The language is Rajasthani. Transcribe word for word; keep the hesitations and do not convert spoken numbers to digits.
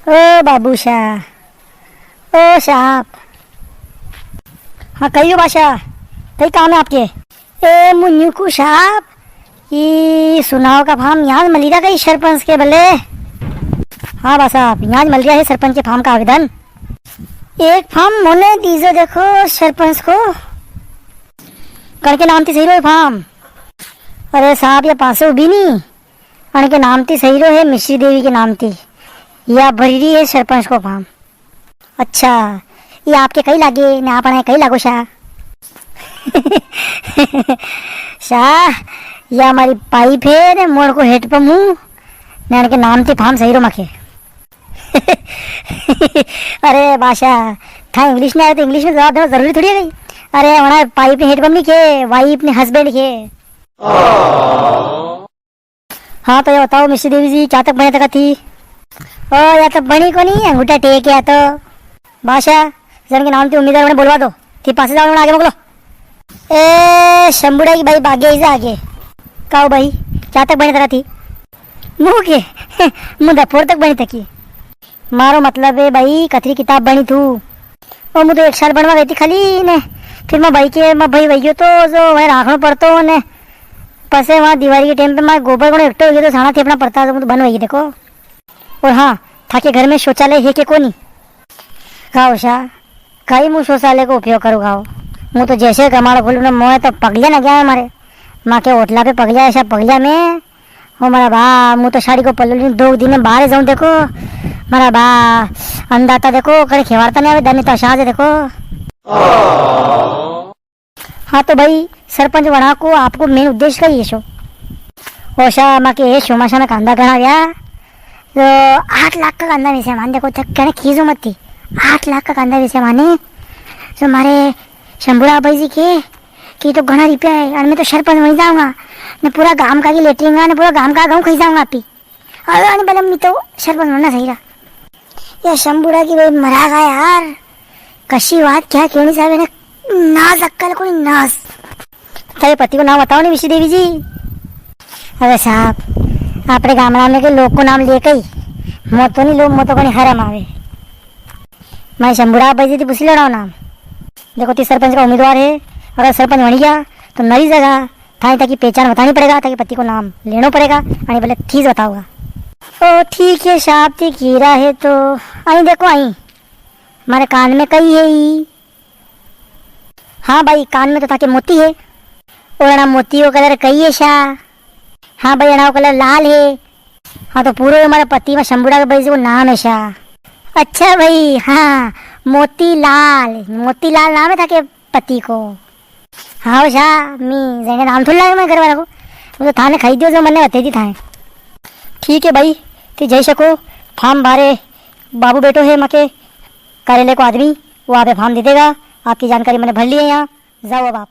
ओ बाबू शाह, ओ साहब। हाँ, कहियो बादशाह, कई काम है आपके? ए, मु न्यू कूँ साहब, ई सुनाव का फार्म याज मली रिया कई सरपंच के बले? हाँ बा साहब, याज मली रिया है सरपंच के फार्म का आवेदन। एक फार्म मने दीजो देखो सरपंच को। कण के नाम थी सही रो है फार्म? अरे साहब, या पासे उबी नी, अण के नाम थी सही रो है, मिश्री देवी के नाम थी। या भरी री है सरपंच को फार्म। अच्छा, ये आपके कई लागे ने आप अणे कई लागो शा? शा, या हमारी पाइप है ने मोड़ को हेडपंप हूँ, ने अण के नाम थी फार्म सही रो मखे। अरे बादशाह, था इंग्लिश नी आवे तो इंग्लिश में जवाब देणो जरूरी थोड़ी है कई। अरे हमारा पाइप ने हेडपंप नी के, वाइफ ने हस्बैंड के। हाँ, तो या बताओ मिश्री देवी जी, क्या तक भणी तका थी? ओ, या तो भणी कोनी, अंगूठा टेक या तो। बादशाह, जण के नाम थी उम्मीदवार, वणे बोलवा दो। थी पासे जाओ, वणे आगे मोकलो। ए, शंभूड़ा की बाई, आगे ही जा आगे। काओ बाई, क्या तक भणी तका थी? मु के? मु दफोर तक भणी तकी। मारो मतलब है बाई, कतरी किताब भणी तू? ओ, मु तो एक साल भणवा गई थी खाली ने, फिर मां बाई के, मां भाई वई गयो तो जो वई राखणो पड़तो ने, पसे वां दिवाली के टाइम पे मां गोबर को एकटो हो गयो तो साणा थेपणा पड़ता, तो मु तो बन वई, देखो। और हाँ, थाके घर में शौचालय है के कोनी? काओ शा, कई मु शौचालय को उपयोग करूँ काओ? मु तो जैसे कमाड़ खोलू ना, मोए तो पगलिया ना गया है मारे। मां के ओटला पे पगलिया, ऐसा पगलिया में ओ मारा बा, मु तो साड़ी को पल्लो लेने दो दिन में बाहर जाऊं, देखो। मारा बा, अन्नदाता देखो, कड़े खिवाड़ता नी आवे, दानी तो असाज है, देखो। हाँ तो भाई, सरपंच वणा को आपको मेन उद्देश्य कई है शो? ओ शा, मां के ए शो मासा में कांदा घणा व्या, तो आठ लाख का कांदा वेसे माने, देखो, थक कहने खीजो मत थी, आठ लाख का कांदा वेसे माने, तो मारे शंभूड़ा भाई जी के कि तो घणा रुपया है, अने मैं तो सरपंच बनी जाऊंगा, ने पूरा गांव का की लेटरिंग, ने पूरा गांव का गांव खाई जाऊंगा आपी। अरे अने बलम, मैं तो सरपंच बनना सही रहा। या शंभूड़ा की भाई मरा गया यार, कशी बात क्या कहनी चाहे ने, नास अक्कल कोई नास। थारे पति को नाम बताओ नी मिश्री देवी जी। अरे साहब, आपणे गामड़ा में के लोग को नाम लेके ही, मो तो नी लो, मो तो कोनी हरम आवे। मैं शंभूड़ा भाई जी थी पूछी लेना नाम। देखो, ती सरपंच का उम्मीदवार है, अगर सरपंच बन गया तो नरी जगह थाई ताकि पहचान बतानी पड़ेगा, ताकि पति को नाम लेनो पड़ेगा, अने बोले थीज बताओगा। ओ ठीक है साहब, ती कीरा है तो आई देखो, आई मारे कान में कई है ई। हाँ भाई, कान में तो थाके मोती है। और अणा मोती को कलर कई है शा? हाँ भाई, अणा को कलर लाल है। हाँ, तो पूरो हमारा पति में शंभूड़ा के भाई जी को नाम है शा। अच्छा भाई, हाँ, मोतीलाल, मोतीलाल नाम है थाके पति को। हाँ शा, मी जने नाम थोड़ा लागे मैं घर वाला को, वो तो थाने खाई दियो जो मन्ने बता दी थाने। ठीक है भाई, ती जई सको, फार्म बारे बाबू बैठो है मके कार्यालय को आदमी, वो आपे फार्म दे देगा। आपकी जानकारी मैंने भर ली है यहाँ, जाओ अब आप।